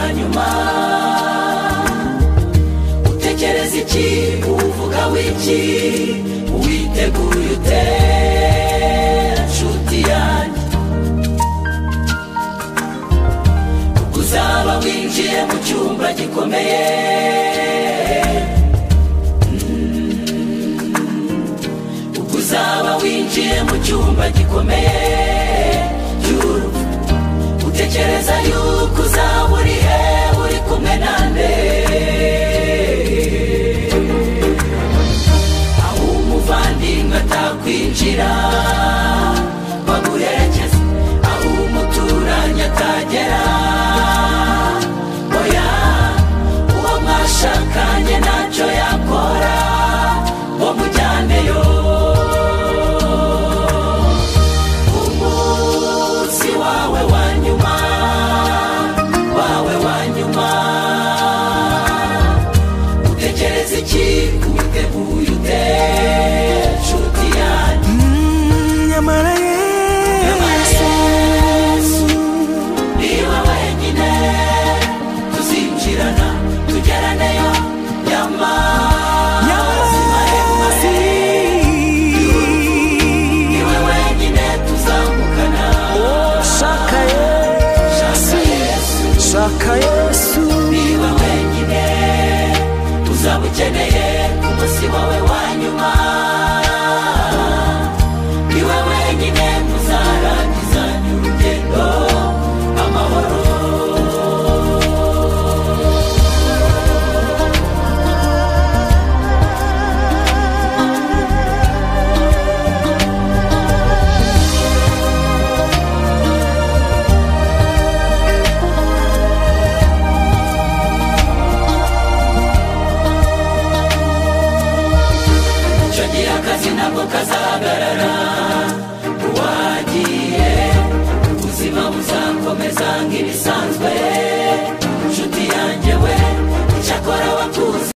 wa nyuma. Utekereza iki, uvuga wiki, witeguye ute nshuti yanjye? Uzaba winjiye mu cyumba gikomeye, uzaba winjiye mu cyumba gikomeye cy'urupfu. Utekereza yuko uzaba uri he, uri kumwe nande? Aho umuvandimwe atakwinjira baguherekeza, aho umuturanyi atagera, oya uwo mwashakanye ntacyo yakora ngo mujyaneyo. Umunsi wawe wa nyuma, wawe wa nyuma, utekereza iki, witeguye ute nshuti yanjye? Nyamara Yesu niwe wenyine tuzinjirana tugeraneyo y'amazi maremare, niwe wenyine tuzamukana. Shaka Yesu, shaka Yesu, niwe wenyine uzaba ukeneye ku munsi wawe wa nyuma, niwe wenyine muzarangizanya urugendo amahoro. Icyo gihe akazi ntabwo kazahagarara, uwagiye ubuzima buzakomeza nk'ibisanzwe. Nshuti yanjye we, icyakora wakuze.